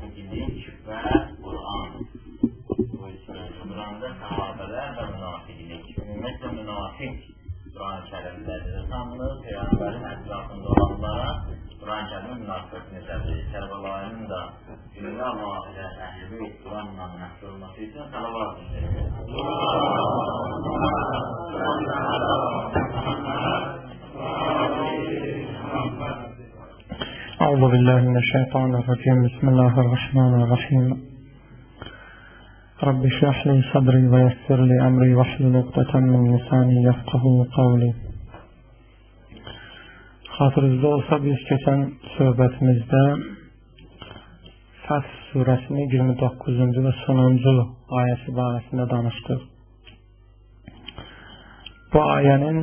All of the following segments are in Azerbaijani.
Yəhudilik və Quran. Quranda sahabələr və münafiqlik. Ümumiyyətlə münafiq Quran-ı Kərimdədir. Tanınır, Peyğəmbərin ətrafında olanlara Quran-ı Kərimin münasibət necədir? Kərbəlayının da dünya ilə Əhl-i Beyt Quranla məhz olması üçün salavat dinləyir. Euzu billahi mineşşeytanirracim. Bismillahirrahmanirrahim. Rabbi şrah li sadri ve yessir li emri vahlul ukdeten min lisani yefkahu kavli. Xatırınızda olsa biz keçən söhbətimizdə Fəth surəsinin 29-cu və sonuncu ayəsi barəsində danışdıq. Bu ayənin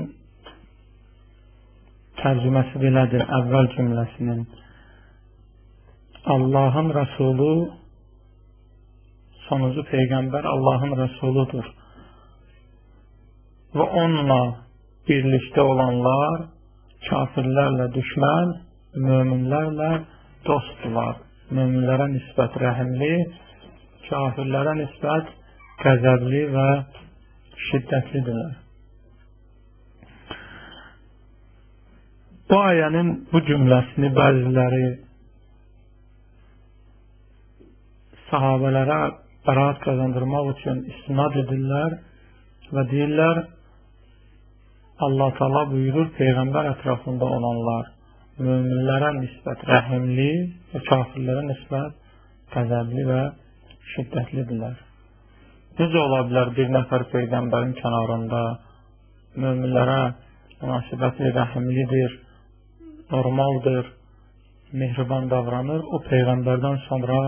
tərcüməsi belədir, əvvəl cümləsinin. Allahın Rəsulu, sonuncu Peyğəmbər Allahın Rəsuludur və onunla birlikdə olanlar kafirlərlə düşmən, möminlərlə dostdular. Möminlərə nisbət rəhimli, kafirlərə nisbət qəzəbli və şiddətlidirlər. Bu ayənin bu cümləsini bəziləri sahabələrə bəraət qazandırmaq üçün istinad edirlər və deyirlər, Allah Teala buyurur, Peyğəmbər ətrafında olanlar möminlərə nisbət rəhimli və kafirlərə nisbət qəzəbli və şiddətlidirlər. Necə ola bilər bir nəfər Peyğəmbərin kənarında möminlərə münasibəti rəhimlidir, normaldır, mehriban davranır, o Peyğəmbərdən sonra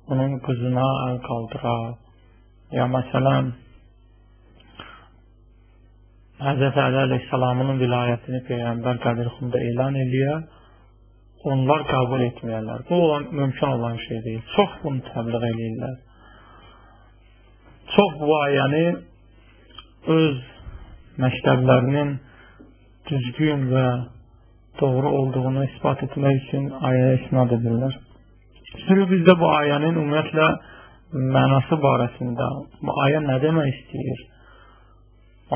onun qızına əl qaldırar. Ya məsələn, Həzrət Əli əleyhissalamının vilayətini Peyğəmbər Qədir Xumda elan eləyər, onlar qəbul etməyərlər. Bu olan, mümkün olan şey deyil. Çox bunu təbliğ eləyirlər. Çox bu ayəni öz məktəblərinin düzgün və doğru olduğunu isbat etmək üçün ayəyə isnad edirlər. Çünki bizdə bu ayənin ümumiyyətlə mənası barəsində, bu ayə nə demək istəyir?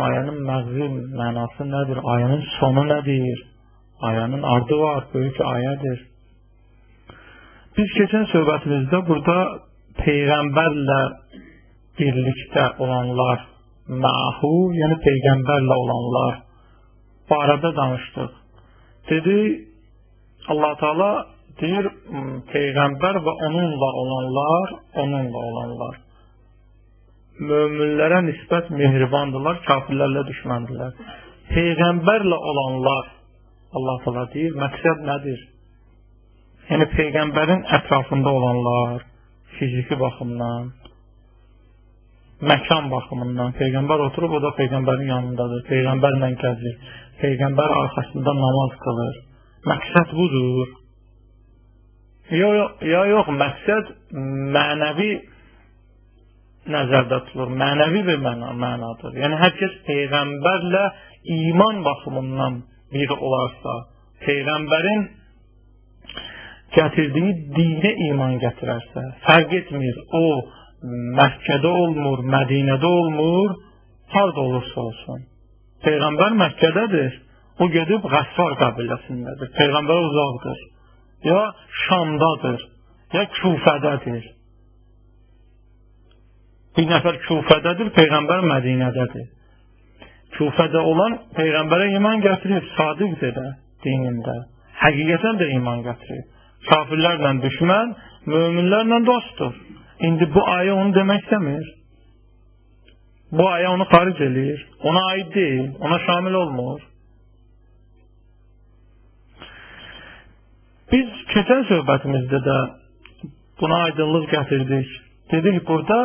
Ayənin məğzi mənası nədir? Ayənin sonu nədir? Ayənin ardı var, böyük ayədir. Biz keçən söhbətimizdə burada Peyğəmbərlə birlikdə olanlar, məhu, yəni Peyğəmbərlə olanlar barədə danışdıq. Dedi, Allah Teala deyir, Peyğəmbər və onunla olanlar, onunla olanlar möminlərə nisbət mehribandırlar, kafirlərlə düşməndirlər. Peyğəmbərlə olanlar, Allah Teala deyir, məqsəd nədir? Yəni Peyğəmbərin ətrafında olanlar, fiziki baxımdan, məkan baxımından, Peyğəmbər oturub, o da Peyğəmbərin yanındadır, Peyğəmbərlə gəzir, Peyğəmbər arxasında namaz qılır. Məqsəd budur. Yox, məqsəd mənəvi nəzərdə tutulur, mənəvi bir mənadır. Yəni, hər kəs Peyğəmbərlə iman baxımından bir olarsa, Peyğəmbərin gətirdiyi dinə iman gətirərsə, fərq etmir, o Məkkədə olmur, Mədinədə olmur, harada olursa olsun. Peyğəmbər Məkkədədir, o gedib Qəffar qəbiləsindədir, Peyğəmbərə uzaqdır, ya Şamdadır, ya Kufədədir. Bir nəfər Kufədədir, Peyğəmbər Mədinədədir. Kufədə olan Peyğəmbərə iman gətirib, sadiqdir də dinində. Həqiqətən də iman gətirib. Kafirlərlə düşmən, möminlərlə dostdur. İndi bu ayə onu demək istəmir. Bu ayə onu xaric eləyir. Ona aid deyil, ona şamil olmur. Biz keçən söhbətimizdə də buna aydınlıq gətirdik. Dedik, burada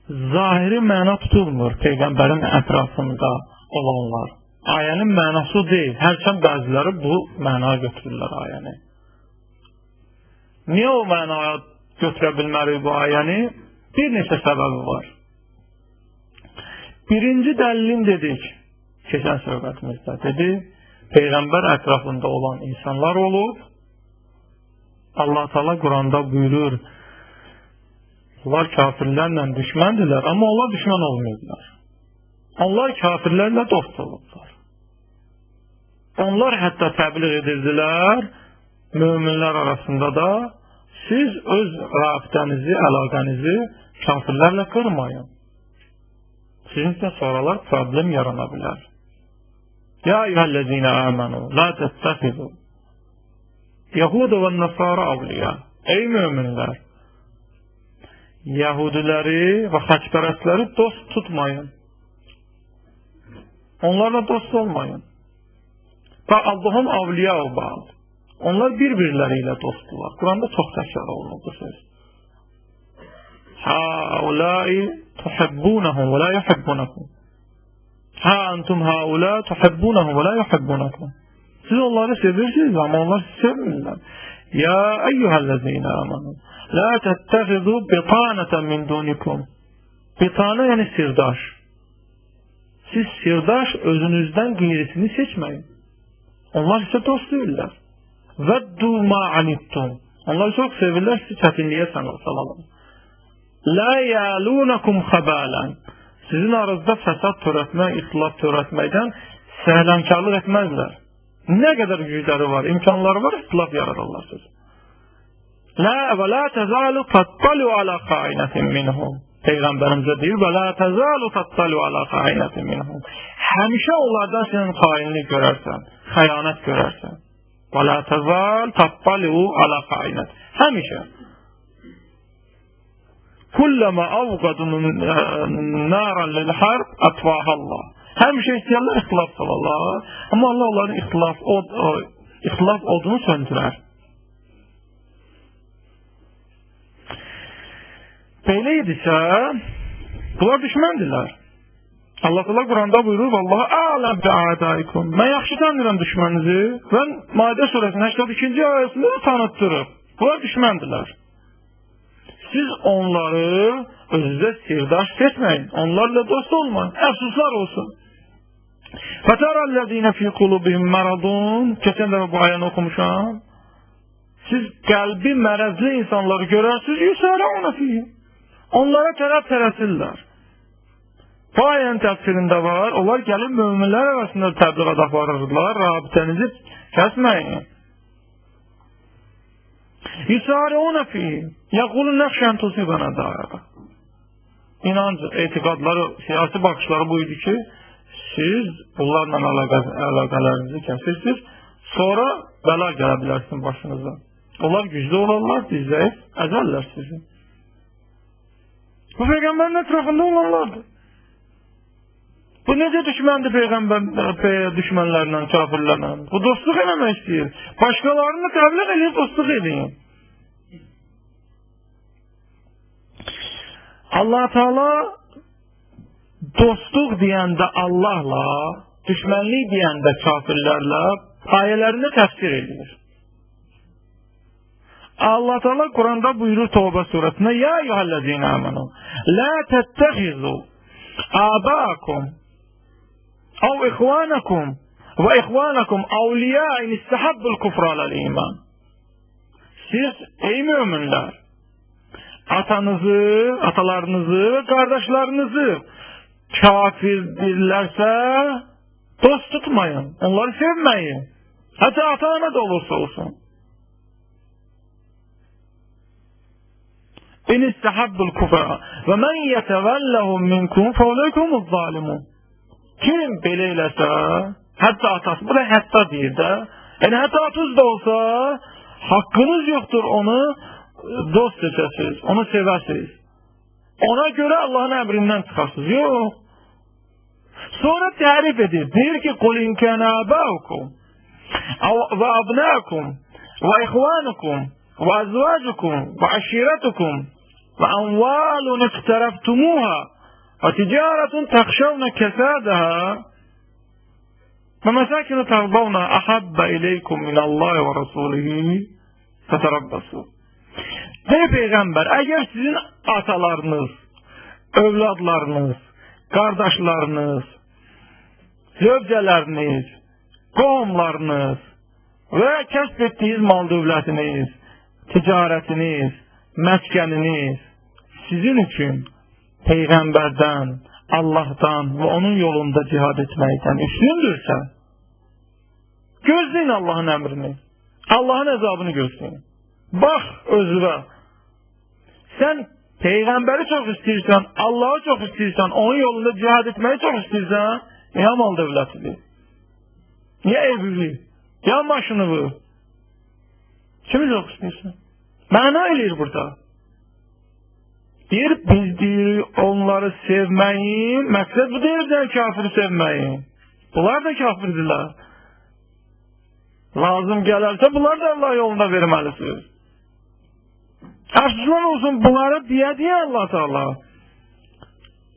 zahiri məna tutulmur Peyğəmbərin ətrafında olanlar. Ayənin mənası deyil. Hərçənd bəziləri bu mənaya götürürlər ayəni. Niyə o mənaya götürə bilmərik bu ayəni? Bir neçə səbəbi var. Birinci dəlilin dedik, keçən söhbətimizdə dedi, Peyğəmbər ətrafında olan insanlar olub, Allah Teala Quranda buyurur, onlar kafirlərlə düşməndirlər, amma onlar düşmən olmayıblar. Onlar kafirlərlə dost olublar. Onlar hətta təbliğ edirdilər, möminlər arasında da, siz öz rabitənizi, əlaqənizi kafirlərlə qırmayın. Sizin üçün sonralar problem yarana bilər. Ya eyyühəl-ləzīnə əmənu, la təttəxizu Yahudu və Nasara avliya. Ey möminlər! Yahudiləri və xaçpərəstləri dost tutmayın. Onlarla dost olmayın. Ba'duhum avliya'u ba'd. Onlar bir-birləri ilə dostdular. Quranda çox təkrar olunur bu söz. Haulai tuhibbunahum və la yuhibbunakum. Ha antum haula tuhibbunahum və la yuhibbunakum. Siz onları sevirsiniz, amma onlar sizi sevmirlər. Ya eyyuhəl-ləzīnə amanu, la təttəxizu bitanətən min dunikum. Bitanə yəni sirdaş. Siz sirdaş özünüzdən qeyrisini seçməyin. Onlar sizə dost deyirlər. Vəddu ma anittum. Onlar çox sevirlər, sizi çətinliyə salalım. La yəlunakum xəbələn. Sizin aranızda fəsad törətmək, ixtilaf törətməkdən səhlənkarlıq etməzlər. Nə qədər gücləri var, imkanları var, ixtilaf yaradırlar siz. La və la təzalu tattalu ala xainətin minhum. Peyğəmbərimizə deyir, və la təzalu tattalu ala xainətin minhum. Həmişə onlardan sənin xainlik görərsən, xəyanət görərsən. Və la təzal tattalu ala xainət. Həmişə. Kulləmə avqadu naran lil-harb atvaha Allah. Həmişə istəyirlər ixtilaf salarlar. Amma Allah onların ixtilaf odunu söndürər. Belə idisə, bunlar düşməndirlər. Allah Teala Quranda buyurur, Vallahu a'lem bi'adaikum. Mən yaxşı tanıyıram düşməninizi. Və Maidə surəsinin 82-ci ayəsində də tanıtdırır. Bunlar düşməndirlər. Siz onları özünüzə sirdaş seçməyin. Onlarla dost olmayın. Əfsuslar olsun. Fətərə ləzīnə fī qulubihim məradun. Keçən dəfə bu ayəni oxumuşam. Siz qəlbi mərəzli insanları görərsiniz, yusarəunə fīhim. Onlara tərəf tələsirlər. Bu ayənin təfsirində var, onlar gəlib möminlər arasında təbliğat aparırdılar, rabitənizi kəsməyin. Yusarəunə fīhim. Yəqulun nəxşən tusibənə dairə. İnanc, etiqadları, siyasi baxışları bu idi ki, siz bunlarla əlaqələrinizi kəsirsiniz, sonra bəla gələ bilərsin başınıza. Onlar güclü olarlar, biz zəif, əzərlər sizi. Bu Peyğəmbərin ətrafında olanlardır. Bu necə düşməndir Peyğəmbər düşmənlərlə, kafirlərlə? Bu dostluq eləmək istəyir. Başqalarını təbliğ eləyir, dostluq eləyin. Allah Teala dostluq deyəndə Allahla, düşmənlik deyəndə kafirlərlə ayələrini təfsir edir. Allah Teala Quranda buyurur Tövbə surəsində: Ya eyyuhellezine amenu la tettehizu abakum aw ihvanakum ve ihvanakum awliya in istahabbul kufra alel iman. Siz ey müminler, atanızı, atalarınızı ve kardeşlerinizi kafirdirlerse dost tutmayın. Onları sevmeyin. Hatta ata ana da olursa olsun. İn istahabbul kufra ve men yetevellehum minkum feuleykumuz zalimun. Kim belə eləsə, hətta atası, bu da hətta deyir də, yəni hətta atız da olsa, haqqınız yoxdur onu dost seçəsiniz, onu sevəsiniz. Ona görə Allahın əmrindən çıxarsınız. Yox. Sonra tərif edir. Deyir ki, قُلْ اِنْ كَانَ آبَاؤُكُمْ وَأَبْنَاؤُكُمْ وَإِخْوَانُكُمْ وَأَزْوَاجُكُمْ وَعَشِيرَتُكُمْ وَأَمْوَالٌ اقْتَرَفْتُمُوهَا وَتِجَارَةٌ تَخْشَوْنَ كَسَادَهَا وَمَسَاكِنُ تَرْضَوْنَ أَحَبَّ إِلَيْكُمْ مِنَ اللّٰهِ وَرَسُولِهِ فَتَرَبَّصُوا. Dey Peyğəmbər, əgər sizin atalarınız, övladlarınız, qardaşlarınız, zövcələriniz, qohumlarınız və kəsb etdiyiniz mal dövlətiniz ticarətiniz, məskəniniz sizin üçün Peyğəmbərdən, Allahdan və onun yolunda cihad etməkdən üstündürsə, gözləyin Allahın əmrini, Allahın əzabını gözləyin. Bax özünə. Sən Peyğəmbəri çox istəyirsən, Allahı çox istəyirsən, onun yolunda cihad etməyi çox istəyirsən, ya mal dövlətidir, ya evini, ya maşını. Kimi çox istəyirsən? Məna eləyir burada. Deyir, biz deyirik onları sevməyin, məqsəd bu deyir də kafiri sevməyin. Bunlar da kafirdirlər. Lazım gələrsə bunlar da Allah yolunda verməlisiniz. Əfsuslar olsun bunları deyə-deyə Allah Teala.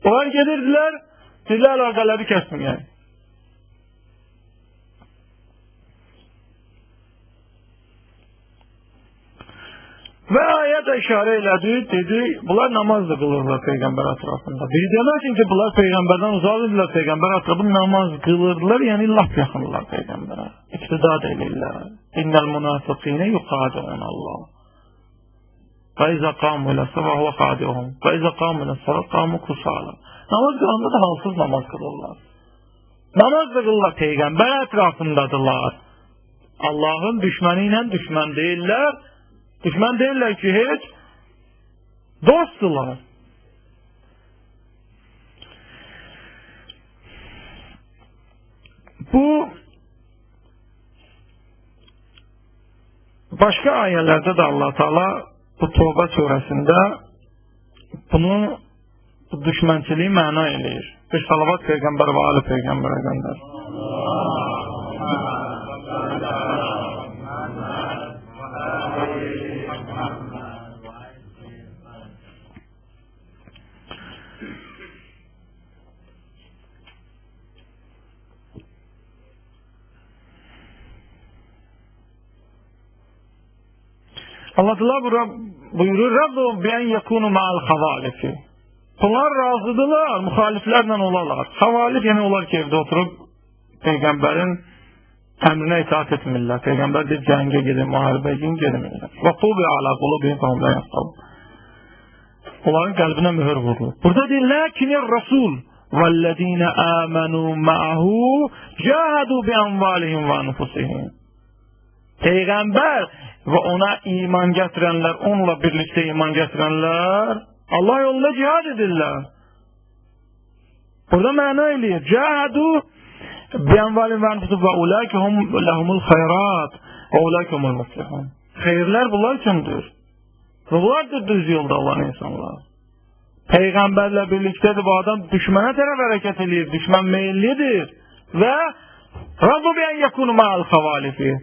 Onlar gedirdilər, dillə əlaqələri kəsməyək. Və ayə də işarə elədi, dedi, bunlar namaz da qılırlar Peyğəmbər ətrafında. Bir deməsin ki, bunlar Peyğəmbərdən uzaq idilər, Peyğəmbər ətrafında namaz qılırdılar, yəni lap yaxındılar Peyğəmbərə. İqtida da eləyirlər. İnnəl münafiqinə yuxadi'un Allah. Və izə qamu ilə səvə huvə xadi'uhum. Və izə qamu ilə səvə qamu kusala. Namaz qılanda da halsız namaz qılırlar. Namaz da qılırlar, Peyğəmbər ətrafındadılar. Allahın düşməni ilə düşmən deyirlər. Düşmən deyirlər ki, heç dostdular. Bu başqa ayələrdə də Allah Teala bu Tövbə surəsində bunu, bu düşmənçiliyi məna eləyir. Bir salavat Peyğəmbər və Ali Peyğəmbərə göndər. Allah Teala buyurur, Rəbbu bi-ən yekunu ma'al xavalifi. Bunlar razıdırlar, müxaliflərlə olarlar. Xavalif yəni onlar ki, evdə oturub Peyğəmbərin əmrinə itaat etmirlər. Peyğəmbər deyir, cəngə gedin, müharibəyə gedin, gedmirlər. Və tubi ala qulubihim fəhum la yafqahun. Onların qəlbinə mühür vurulur. Burada deyir, Lakinir Rasul vəllezine amenu ma'ahu cahadu bi amvalihim və anfusihim. Peyğəmbər və ona iman gətirənlər, onunla birlikdə iman gətirənlər Allah yolunda cihad edirlər. Burada məna eləyir. Cahadu bi-amvalihim və anfusihim və ulaike hum lehumul xeyrat və ulaike humul muflihun. Xeyirlər bunlar üçündür. Və bunlardır düz yolda olan insanlar. Peyğəmbərlə birlikdədir bu adam düşmənə tərəf hərəkət eləyir, düşmən meyillidir və Radu bi-en yekunu ma'al xavalifi.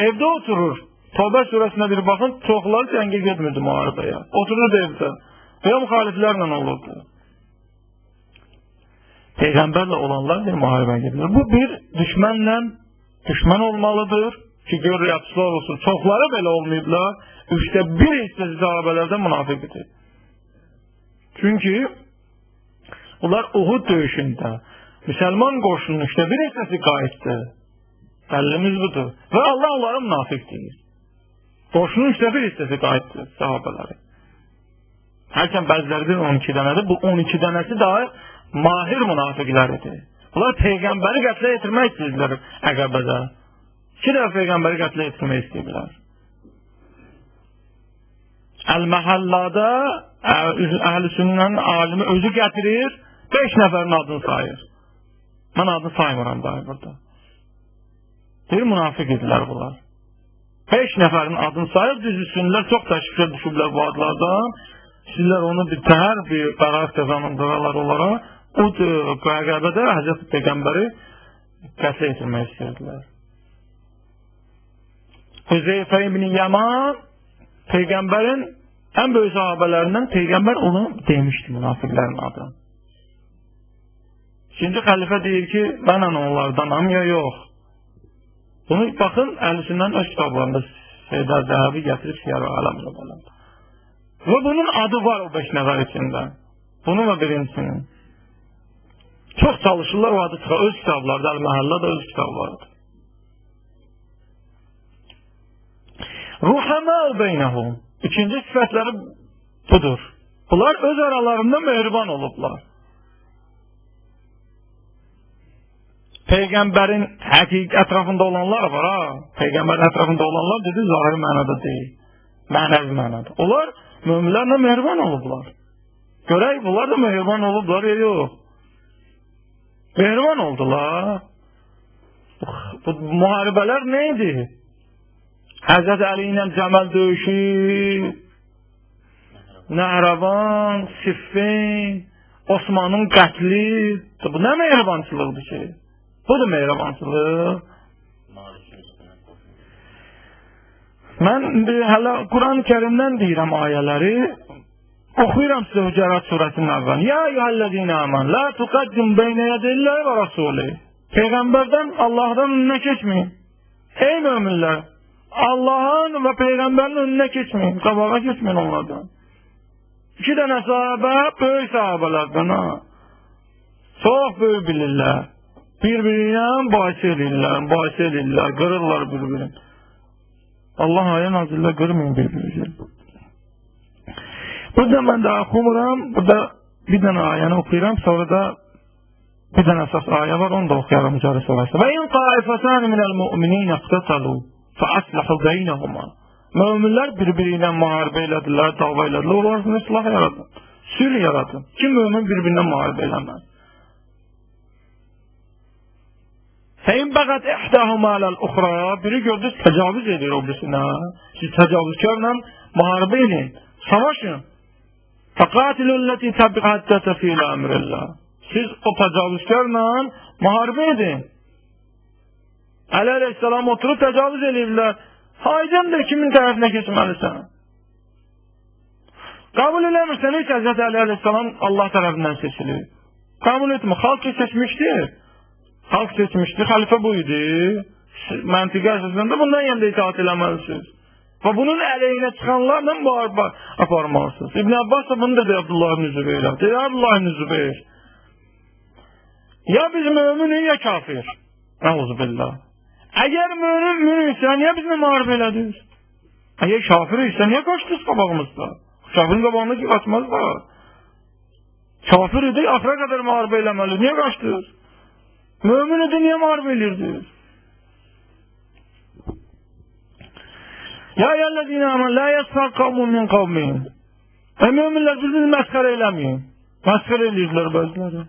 Evdə oturur. Tövbə surəsinə bir baxın, çoxları cəngə getmirdi müharibəyə. Otururdu evdə. Və ya müxaliflərlə olurdu. Peyğəmbərlə olanlar bir müharibəyə gedirlər. Bu bir düşmənlə düşmən olmalıdır ki, görür, əfsuslar olsun. Çoxları belə olmayıblar. 1/3 hissəsi sahabələrdən münafiq idi. Çünki onlar Uhud döyüşündə müsəlman qoşunun 1/3 hissəsi qayıtdı. Dəlilimiz budur. Və Allah onlara münafiq deyir. Qoşunun 1/3 hissəsi qayıtdı sahabələri. Hərçənd bəziləri deyir 12 dənədir. Bu 12 dənəsi daha mahir münafiqlər idi. Bunlar Peyğəmbəri qətlə yetirmək istəyirdilər Əqəbədə. 2 dəfə Peyğəmbəri qətlə yetirmək istəyiblər. Əl-Məhəllada Əhl-i Sünnənin alimi özü gətirir, 5 nəfərin adını sayır. Mən adını saymıram daha burada. Deyir, münafiq idilər bunlar. 5 nəfərin adını sayır, düzdür, sünnilər çox təşvişə düşüblər bu adlardan. Sizlər onu bir təhər, bir qərar qazandırarlar onlara. O Əqəbədə Həzrəti Peyğəmbəri qətlə yetirmək istəyirdilər. Hüzeyfə ibn Yaman Peyğəmbərin ən böyük sahabələrindən, Peyğəmbər onu demişdi münafiqlərin adını. İkinci xəlifə deyir ki, mənən onlardanam ya yox. Bunu baxın, əhl-i sünnənin öz kitablarında Seyyid Zəhəbi gətirib Siyar-ı Aləm Nübələm. Və bunun adı var o 5 nəfər içində. Bunun və birincisinin. Çox çalışırlar o adı çıxar. Öz kitablarda, Əl-Məhəllə də öz kitablarıdır. Ruhəmâ beynəhum. İkinci sifətləri budur. Bunlar öz aralarında mehriban olublar. Peyğəmbərin həqiqi ətrafında olanlar var ha. Peyğəmbərin ətrafında olanlar dedi zahiri mənada deyil. Mənəvi mənada. Onlar möminlərlə mehriban olublar. Görək bunlar da mehriban olublar ya yox. Mehriban oldular. Bu müharibələr nə idi? Həzrət Əli ilə Cəməl döyüşü, Nəhravan, Siffin, Osmanın qətli. Bu nə mehribançılıqdır ki? Bu da mehribançılıq. Mən hələ Quran-ı Kərimdən deyirəm ayələri. Oxuyuram sizə Hücərat surəsinin əvvəlini. Ya eyyuhəl-ləzīnə əmən, la tuqaddim beynə yədilləhi və rəsulih. Peyğəmbərdən, Allahdan önünə keçməyin. Ey möminlər, Allahın və Peyğəmbərin önünə keçməyin, qabağa keçməyin onlardan. İki dənə sahabə, böyük sahabələrdən ha. Çox böyük bilirlər. Bir-birinə bahis edirlər, bahis edirlər, qırırlar bir-birini. Allah ayə nazirlər, qırmayın bir-birini. Burada mən də oxumuram, burada bir dənə ayəni oxuyuram, sonra da bir dənə əsas ayə var, onu da oxuyaram Hücərat surəsi. Və in taifətən minəl mu'minin iqtatalu fəaslahu beynəhuma. Möminlər bir-biri ilə müharibə elədilər, dava elədilər, onlar arasında silah yaradın, sülh yaradın. Kim mömin bir-birinə müharibə eləməz? Fəin bəqət ihdəhuma aləl-uxra, biri gördü, təcavüz edir o birisinə. Siz təcavüzkarla müharibə edin, savaşın. Fəqatilü-ləti təbqə həttə təfilə əmrillah. Siz o təcavüzkarla müharibə edin. Əli əleyhissalam oturub təcavüz eləyiblər. Haydan da kimin tərəfinə keçməlisən? Qəbul eləmirsən, heç Həzrət Əli əleyhissalam Allah tərəfindən seçilir. Qəbul etmir. Xalq seçmişdi. Xalq seçmişdi, xəlifə bu idi. Məntiqə əsasında bundan yəni də itaat eləməlisiniz. Və bunun əleyhinə çıxanlarla müharibə aparmalısınız. İbn Abbas da bunu dedi Abdullah ibn Zübeyrə. Dedi Abdullah ibn Zübeyr. Ya biz möminik ya kafir. Əuzubillah. Əgər möminsə, niyə bizimlə müharibə elədiniz? Əgər kafir isə, niyə qaçdınız qabağımızda? Kafirin qabağında ki, qaçmazlar. Kafir idi, axıra qədər müharibə eləməli. Niyə qaçdınız? Mömin idi, niyə müharibə eləyirdiniz? Ya eyyühellezîne âmenû lâ yesxar kavmun min kavmin. Ey möminlər, bir-birini məsxərə eləməyin. Məsxərə eləyirdilər bəziləri.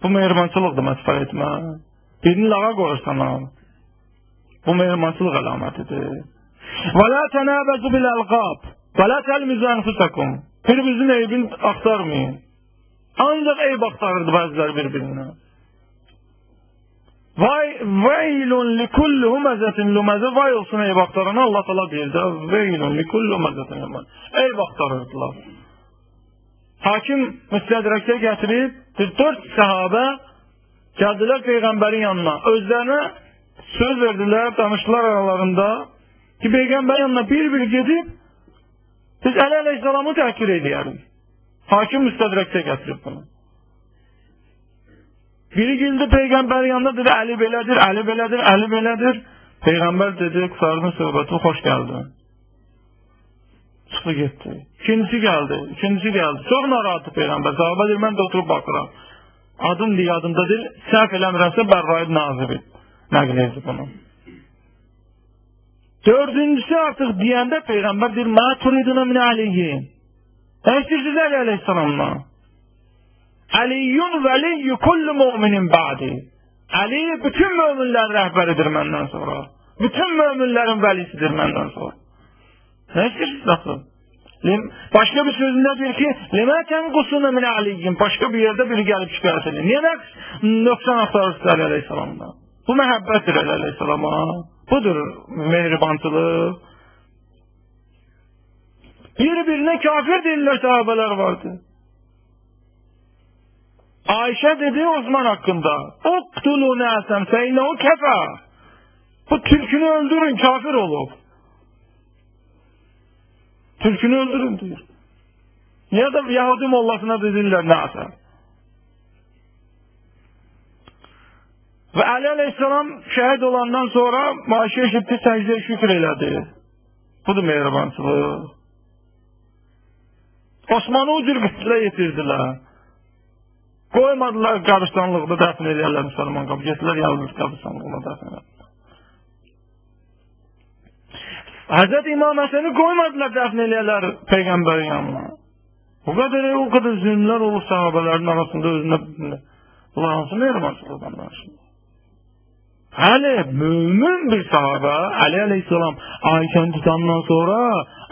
Bu mehribançılıqdır məsxərə etmək. Birini lağa qoyursan ha. Bu mehribançılıq əlamətidir. Və lâ tenâbezu bil əlqab və lâ telmizu enfusakum. Bir-birinizin eybini axtarmayın. Ancaq eyb axtarırdı bəziləri bir-birinə. Vay veylun likulli humezetin lumeze, vay olsun eyb axtarana, Allah Teala deyir də veylun likulli humezetin lumeze. Eyb axtarırdılar. Hakim müstədrəkə gətirib, 4 səhabə gəldilər Peyğəmbərin yanına. Özlərinə söz verdilər, danışdılar aralarında ki, Peyğəmbərin yanına bir-bir gedib biz Əli əleyhissalamı təhqir edərik. Hakim müstədrəkə gətirib bunu. Biri güldü Peyğəmbərin yanına, dedi Əli belədir, Əli belədir, Əli belədir. Peyğəmbər dedi, qurtardım söhbəti, xoş gəldin. Çıxdı getdi. İkincisi gəldi, ikincisi gəldi. Çox narahatdı Peyğəmbər. Sahabə deyir, mən də oturub baxıram. Adım deyir, yadımda deyil, səhv eləmirəmsə Bərra ibn Azib nəql edir bunu. Dördüncüsü artıq deyəndə Peyğəmbər deyir, Mə turiduna min Əliyyin. Nə istəyirsiniz Əli əleyhissalamdan? Əliyyun vəliyyü kullu müminin bə'di. Əli bütün möminlərin rəhbəridir məndən sonra. Bütün möminlərin vəlisidir məndən sonra. Nə istəyirsiniz axı? Başqa bir sözündə deyir ki, Limə tənqusuna min Əliyyin. Başqa bir yerdə biri gəlib şikayət edir. Niyə nöqsan axtarırsınız Əli əleyhissalamdan? Bu məhəbbətdir Əli əleyhissalama. Budur mehribançılıq. Bir-birinə kafir deyirlər sahabələr vardı. Ayşə dedi Osman haqqında, Uqtulu nəsəm fəinnəhu kəfər. Bu türkünü öldürün, kafir olub. Türkünü öldürün deyir. Niyə də Yahudi mollasına dedirlər nəsəm? Və Əli əleyhissalam şəhid olandan sonra Ayşə eşitdi, səcdə şükür elədi. Budur mehribançılıq. Osmanı o cür qətlə yetirdilər. Qoymadılar qəbristanlıqda dəfn eləyərlər müsəlman qabı. Getdilər yalnız qəbristanlığına dəfn eləyərlər. Həzrət İmam Həsəni qoymadılar dəfn eləyərlər Peyğəmbərin yanına. O qədər zülmlər olur sahabələrin arasında özünə. Bunlar hansı mehribançılıqdan danışır? Hələ mömin bir sahabə Əli əleyhissalam Ayşəni tutandan sonra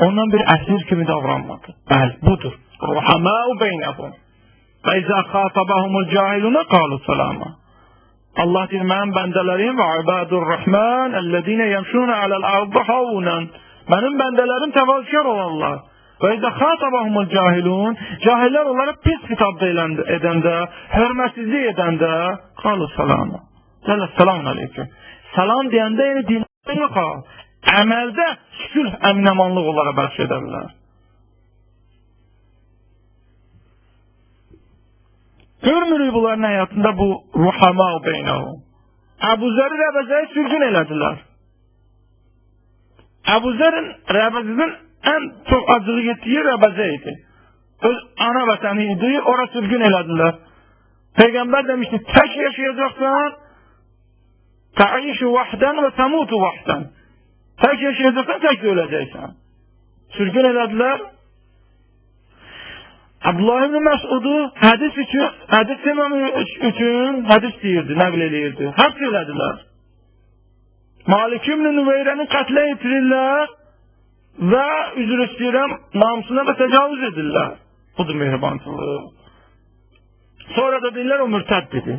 ondan bir əsir kimi davranmadı. Bəli, budur. Ruhamâ'u beynəhum. Və izə xatabahumul cahiluna qalu salama. Allah deyir, mənim bəndələrim və ibadurrahman ellezine yemşuna aləl ardı havnan. Mənim bəndələrim təvazökar olanlar. Və izə xatabahumul cahilun, cahillər onlara pis xitab edəndə, hörmətsizlik edəndə qalu salama. Gələ selamun aleyküm. Salam deyəndə yəni dildə yox ha. Əməldə sülh, əminamanlıq onlara bəxş edərlər. Görmürük bunların həyatında bu ruhama beynəhum. Əbu Zəri Rəbəzəyi sürgün elədilər. Əbu Zərin Rəbəzinin ən çox acığı getdiyi Rəbəzə idi. Öz ana vətəni idi, ora sürgün elədilər. Peyğəmbər demişdi, tək yaşayacaqsan, təişu vahdən və təmutu vahdən. Tək yaşayacaqsan, tək öləcəksən. Sürgün elədilər. Abdullah ibn Məsudu hədis üçün, hədis deməmək üçün hədis deyirdi, nəql eləyirdi. Həbs elədilər. Malik ibn Nüveyrəni qətlə yetirirlər və üzr istəyirəm, namusuna da təcavüz edirlər. Budur mehribançılıq. Sonra da deyirlər, o mürtəd dedi.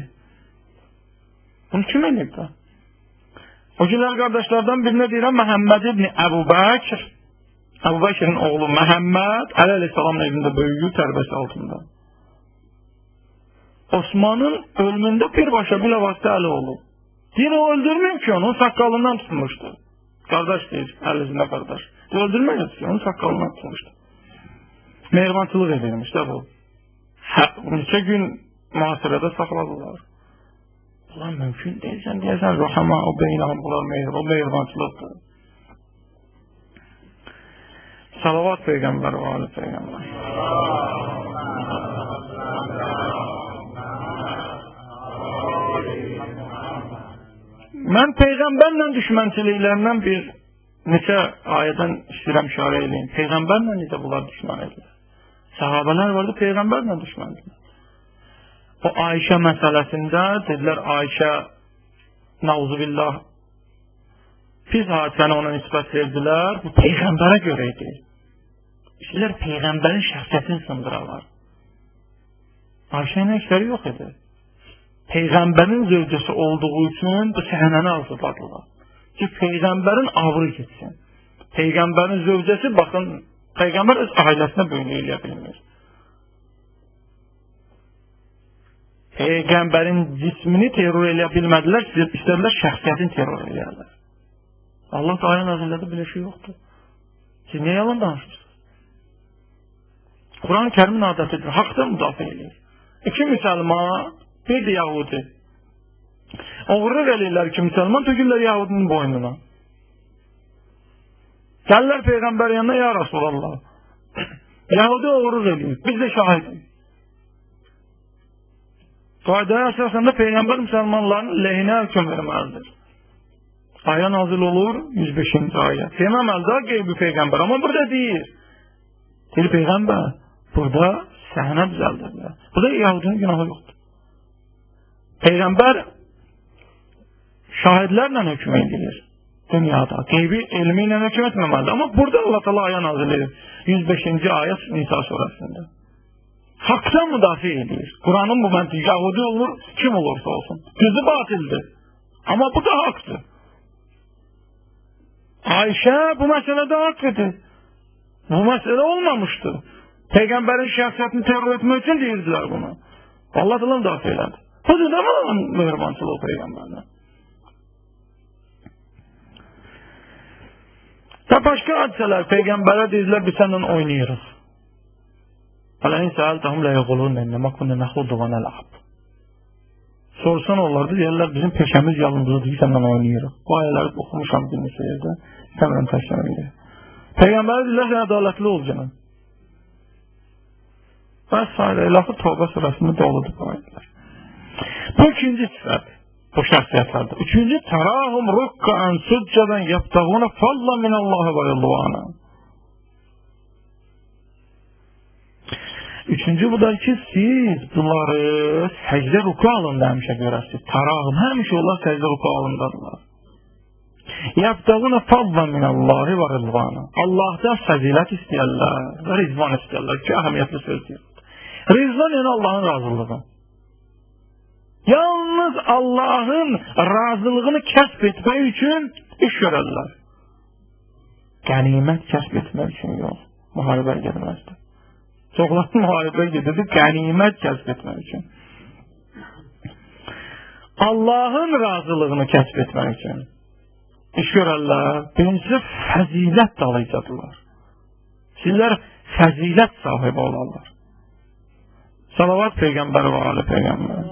Bunu kim eləyib də? O günlər qardaşlardan birinə deyirəm, Məhəmməd ibn Əbu Bəkr, Əbu Bəkrin oğlu Məhəmməd Əli əleyhissalamın evində böyüyü tərbiyəsi altında. Osmanın ölümündə birbaşa bilavasitə Əli olub. Deyir, o öldürməyib ki, onun saqqalından tutmuşdu. Qardaş deyir, əl üzündə qardaş. Deyir, öldürməyib ki, onun saqqalından tutmuşdu. Mehribançılıq edilmiş də bu. Neçə gün mühasirədə saxladılar. Bunlar mümkün deyil, sən deyərsən, ruhama, o beynəhum, bunlar mehribançılıqdır. Salavat Peyğəmbər və ali Peyğəmbər. Mən Peyğəmbərlə düşmənçiliklərindən bir neçə ayədən istəyirəm işarə edeyim. Peyğəmbərlə necə bunlar düşmən edilir? Sahabələr vardı, Peyğəmbərlə düşməndirlər. O Ayşə məsələsində dedilər, Ayşə, nauzubillah, pis hadisəni ona nisbət verdilər. Bu Peyğəmbərə görə idi. İstəyirlər Peyğəmbərin şəxsiyyətini sındıralar. Ayşə ilə işləri yox idi. Peyğəmbərin zövcəsi olduğu üçün bu səhnəni hazırladılar. Ki, Peyğəmbərin avrı getsin. Peyğəmbərin zövcəsi, baxın, Peyğəmbər öz ailəsinə böyünlük eləyə bilmir. Peyğəmbərin cismini terror eləyə bilmədilər, istədilər şəxsiyyətini terror eləyərlər. Allah da ayə nazillədə belə şey yoxdur. Siz niyə yalan danışırsınız? Quran-ı Kərimin adətidir, haqda müdafiə eləyir. İki müsəlman, bir də Yahudi. Oğurluq eləyirlər ki, müsəlman tökürlər Yahudinin boynuna. Gəlirlər Peyğəmbər yanına, ya Rasulallah. Yahudi oğurluq eləyir, biz də şahidik. Qaydaya əsasən də Peyğəmbər müsəlmanların lehinə hökm verməlidir. Ayə nazil olur, 105-ci ayə. Deməməli daha qeybi Peyğəmbər, amma burada deyir. Deyir Peyğəmbər, burada səhnə düzəldirlər. Burada Yahudinin günahı yoxdur. Peyğəmbər şahidlərlə hökm edilir dünyada. Qeybi elmi ilə hökm etməməlidir. Amma burada Allah Teala ayə nazil edir. 105-ci ayə Nisa surəsində. Haqdan müdafiə edir. Quranın bu məntiqi Yahudi olur, kim olursa olsun. Düzü batildir. Amma bu da haqdır. Ayşə bu məsələdə haqq idi. Bu məsələ olmamışdı. Peyğəmbərin şəxsiyyətini terror etmək üçün deyirdilər bunu. Allah Teala müdafiə elədi. Bu da mı mehribançılıq Peyğəmbərlə? Və başqa hadisələr Peyğəmbərə deyirlər, biz səninlə oynayırıq. Fələin səəltəhum lə yəqulun innəmə künnə nəxudu və nəl'ab. Sorsan onlarda deyirlər, bizim peşəmiz yalnızdır ki, səndən oynayırıq. Bu ayələri oxumuşam bir neçə yerdə, istəmirəm təkrar eləyəm. Peyğəmbərə deyirlər, sən ədalətli ol canım. Və s. Elə axır Tövbə surəsində doludur bu ayələr. Bu ikinci sifət bu şəxsiyyətlərdə. Üçüncü, tərahum rukkan succadan yabtağuna falla minallahi və ridvana. Üçüncü bu da ki, siz bunları səcdə ruku halında həmişə görərsiniz. Tərahum, həmişə onlar səcdə ruku halındadırlar. Yabtağuna falla minallahi və ridvana. Allahdan fəzilət istəyərlər və rizvan istəyərlər ki, əhəmiyyətli sözdür. Rizvan yəni Allahın razılığı. Yalnız Allahın razılığını kəsb etmək üçün iş görərlər. Qənimət kəsb etmək üçün yox, müharibəyə getməzdir. Çoxları müharibəyə gedirdi, qənimət kəsb etmək üçün. Allahın razılığını kəsb etmək üçün iş görərlər. Birincisi, fəzilət dalayacaqlar. Sizlər fəzilət sahibi olarlar. Salavat Peyğəmbər və ali Peyğəmbər.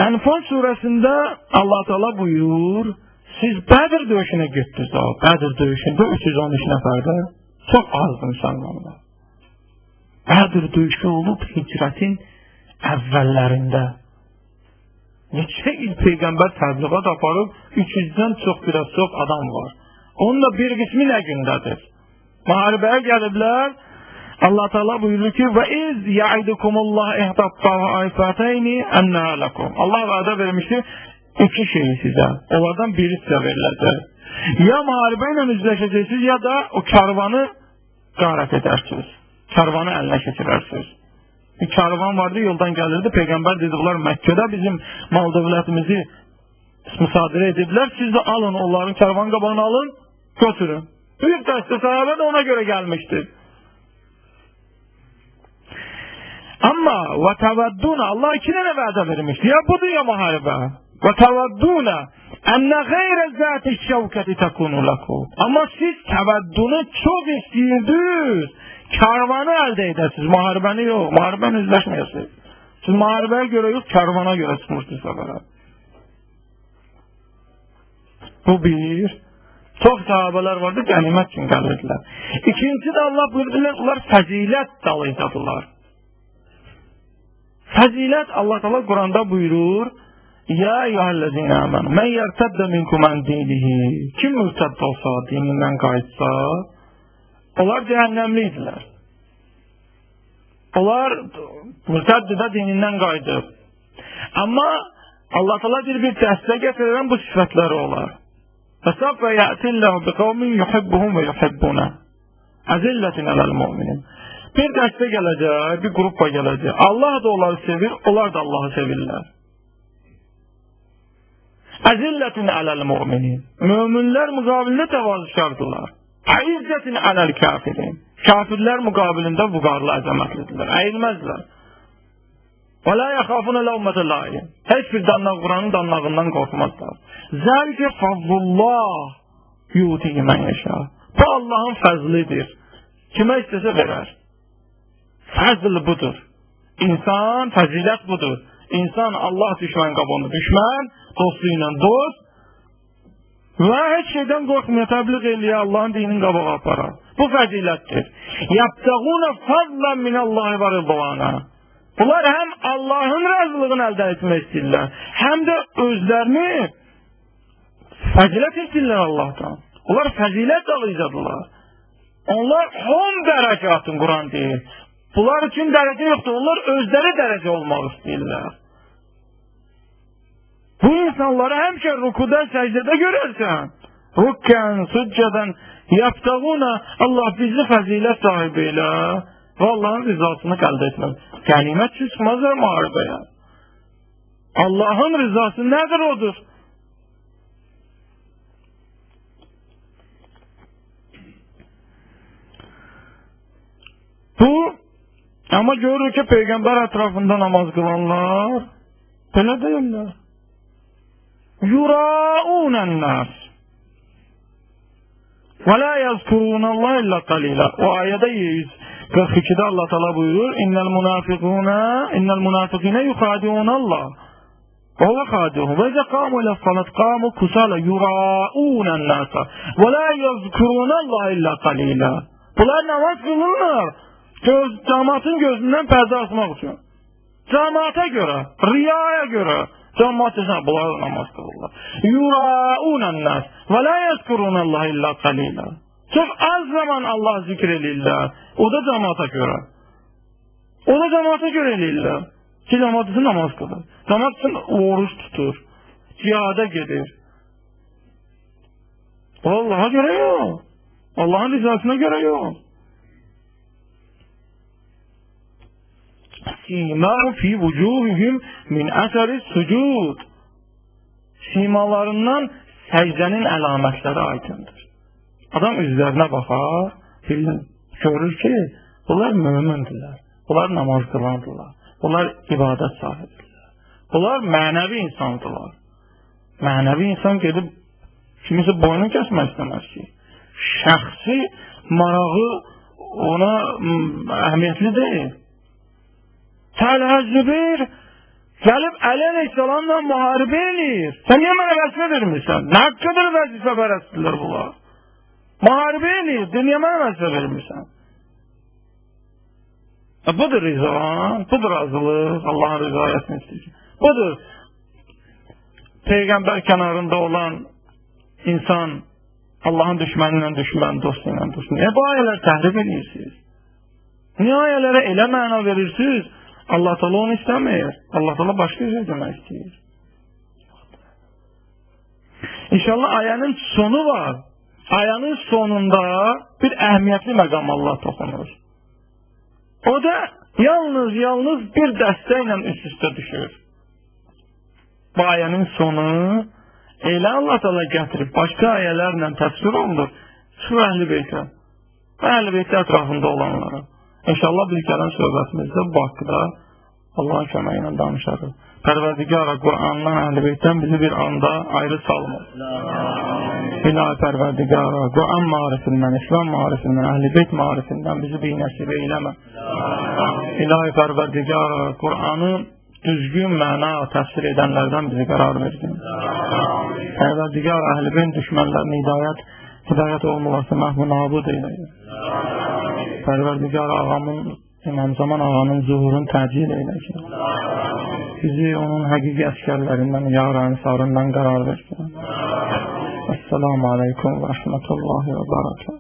Ənfal surəsində Allah Teala buyur, siz Bədir döyüşünə getdiniz daha. Bədir döyüşündə 313 nəfərdə çox azdı müsəlmanlar. Bədir döyüşü olub hicrətin əvvəllərində. Neçə il Peyğəmbər təbliğat aparıb, 300-dən çox, biraz çox adam var. Onun da bir qismi nə gündədir? Müharibəyə gəliblər. Allah Teala buyurur ki: "Və iz ya'idukumullah ihda't-ta'ifatayni enna lekum." Allah vədə vermişdi iki şeyi sizə. Onlardan biri sizə veriləcək. Ya müharibə ilə üzləşəcəksiniz, ya da o karvanı qarət edərsiniz. Karvanı əlinə keçirərsiniz. Bir karvan vardı, yoldan gəlirdi. Peyğəmbər dedi, bunlar Məkkədə bizim mal dövlətimizi müsadirə ediblər. Siz də alın, onların karvan qabağını alın, götürün. Büyük dəstə sahabə də ona görə gəlmişdi. Amma və təvədduna, Allah iki dənə vədə vermişdi. Ya budur ya müharibə. Və təvədduna enne gayre zati şevketi tekunu lekum. Amma siz təvəddunu çox istəyirdiniz. Karvanı əldə edəsiniz, müharibəni yox, müharibəni üzləşməyəsiniz. Siz müharibəyə görə yox, karvana görə çıxmışdınız səfərə. Bu bir. Çox sahabələr vardı, qənimət üçün gəlirdilər. İkincisi də Allah buyurdular, onlar fəzilət dalıydadılar. Fəzilət Allah Teala Quranda buyurur: Ya eyyuhellezine amenu men yertedde minkum an dinihi. Kim mürtədd olsa, dinindən qayıtsa, onlar cəhənnəmli idilər. Onlar mürtədd də dinindən qayıdıb. Amma Allah Teala bir dəstə gətirirən bu sifətləri olar. Fəsəfə yətilləhu biqavmin yuhibbuhum və yuhibbuna. Əzillətin ələl müminin. Bir dəstə gələcək, bir qrupla gələcək. Allah da onları sevir, onlar da Allahı sevirlər. Əzillətin ələl müminin. Möminlər müqabilində təvazökardılar. Əizzətin ələl kafirin. Kafirlər müqabilində vüqarlı, əzəmətlidirlər, əyilməzlər. Və la yaxafuna ləvmətə laim. Heç bir dannaq vuranın dannağından qorxmazlar. Zəlikə fəzlullah yutihi mən yeşə. Bu Allahın fəzlidir. Kimə istəsə verər. Fəzl budur. İnsan, fəzilət budur. İnsan Allah düşmən qabağında düşmən, dostu ilə dost və heç şeydən qorxmuyor, təbliğ eləyə, Allahın dininin qabağa aparar. Bu fəzilətdir. Yabtağuna fadlan minallahi və ridvana. Bunlar həm Allahın razılığını əldə etmək istəyirlər, həm də özlərini fəzilət istəyirlər Allahdan. Onlar fəzilət alacaqdılar. Onlar hom dərəcatın Quran deyir. Bunlar üçün dərəcə yoxdur. Onlar özləri dərəcə olmaq istəyirlər. Bu insanları həmişə rukuda, səcdədə görərsən. Rukkən, süccədən, yaptağuna, Allah bizi fəzilət sahibi elə və Allahın rizasını əldə etmək. Qənimət üçün çıxmazlar müharibəyə. Allahın rizası nədir odur? Bu, amma görürük ki, Peyğəmbər ətrafında namaz qılanlar belə deyirlər. Yuraunən-nas. Və la yazkurunallaha illa qalila. O ayədə 142-də Allah Teala buyurur: "İnnel munafiqina yukhadi'unallah və huve khadi'uhum və izə qamu ilə salat qamu kusala yura'unan nasa və la yazkurunallaha illa qalila." Bunlar namaz qılırlar. Cəmaatın gözündən pərdə asmaq üçün. Cəmaata görə, riyaya görə. Cəmaat desən, bunlar namaz qılırlar. Yura'unan nas və la yazkurunallaha illa qalila. Çox az zaman Allah zikr eləyirlər. O da cəmaata görə. O da cəmaata görə eləyirlər. Ki, cəmaat üçün namaz qılır. Cəmaat üçün oruç tutur. Cihada gedir. Allah'a görə yox. Allahın rızasına görə yox. Simahum fi vucuhihim min əsəri sucud. Simalarından səcdənin əlamətləri aydındır. Adam üzlərinə baxar, görür ki, bunlar mömindirlər, bunlar namaz qılandılar, bunlar ibadət sahibidirlər, bunlar mənəvi insandılar. Mənəvi insan gedib kimisə boynunu kəsmək istəməz ki, şəxsi marağı ona əhəmiyyətli deyil. Təlhə Zübeyir gəlib Əli əleyhissalamla müharibə eləyir. Sən niyə mənə vəzifə vermirsən? Nə qədər vəzifə pərəstdirlər bunlar? Müharibə eləyir, niyə mənə vəzifə vermirsən? Budur rıza, budur razılıq, Allahın rızayəsini istəyir. Budur Peyğəmbər kənarında olan insan Allahın düşməni ilə düşmən, dostu ilə dost. Niyə bu ayələr təhrif edirsiniz? Niyə ayələrə elə məna verirsiniz? Allah Teala onu istəmir. Allah Teala başqa şey demək istəyir. İnşallah ayənin sonu var. Ayənin sonunda bir əhəmiyyətli məqam Allah toxunur. O da yalnız bir dəstə ilə üst-üstə düşür. Bu ayənin sonu elə Allah Teala gətirib başqa ayələrlə təfsir olunur. Şu Əhl-i Beytə və Əhl-i Beytə ətrafında olanlara. İnşallah biz gələn söhbətimizdə bu haqqda Allahın köməyi ilə danışarıq. Pərverdigara Qur'andan, Əhl-i Beytdən bizi bir anda ayrı salma. İlahi Pərverdigara Qur'an marifindən, İslam marifindən, Əhl-i Beyt marifindən bizi bir nəsib eyləmə. İlahi Pərverdigara Qur'anı düzgün məna təfsir edənlərdən bizi qərar versin. Pərverdigara Əhl-i Beyt düşmənlərini hidayət olmalarsa məhv-ü nabud eyləyir. Pərverdigara ağamın, İmam Zaman ağanın zuhurunu təcil eylə ki, bizi onun həqiqi əskərlərindən, yar-ı ənsarından qərar versin. Esselamu aleykum və rəhmətullahi və bərəkatuhu.